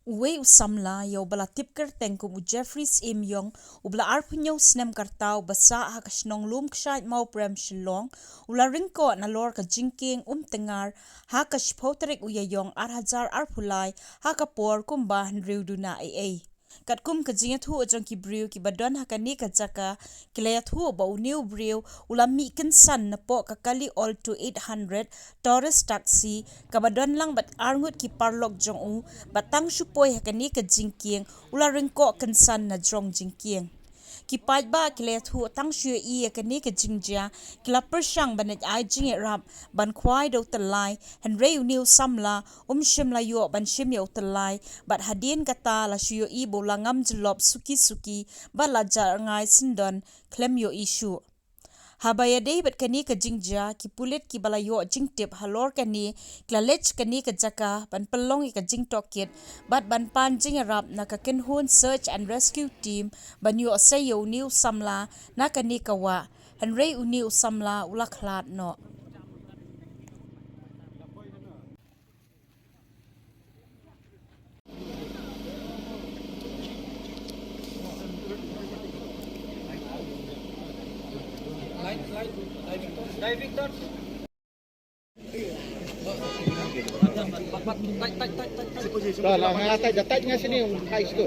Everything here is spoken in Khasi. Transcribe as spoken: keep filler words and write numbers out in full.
Uwei u samla ïa uba la tip kyrteng kum u Jeffrey Siem Yong, uba la arphew snem ka rta, uba sah ha ka shnong Lumkshaid Mawprem Shillong, u la ryngkoh nalor ka jingkieng Umtyngar ha ka shiphew tarik u Ïaïong ar hajar arphew lai ha ka por kumba hynriew duna eiei. Katkum ka jingïathuh jong ki briew kiba don ha kane ka jaka, ki la ïathuh ba une u briew u la mih kynsan napoh ka kali Alto eight hundred Taurus taxi kaba don lang bad arngut ki paralok jong u, bad tang shu poi ha kane ka jingkieng u la ryngkoh kynsan na jrong jingkieng. Ki paidbah ki la ïathuh tang shu ïohi ïa kane ka jingjia, ki la pyrshang ban ai jingïarap ban khwai da u tyllai, hynrei une u samla um shym la ïoh ban shim ïa u tyllai, bad hadien kata la shu ïohi ba u la ngam jyllop suki suki bad la jarngai syndon khlem ïohi shuh. Haba ïadei bad kane ka jingjia, ki pulit kiba la ïoh jingtip halor kane ki la leit sha kane ka jaka ban pynlong ïa ka jingtohkit bad ban pan jingïarap na ka kynhun Search and Rescue Team ban ïoh sei ïa une u samla na kane ka wah, hynrei une u samla u la khlad noh. Diving torch. Diving torch. Tight, tight, tight, tight, tight. Dah lah, ngah tight, dah tight ngah sini, um, tight tu.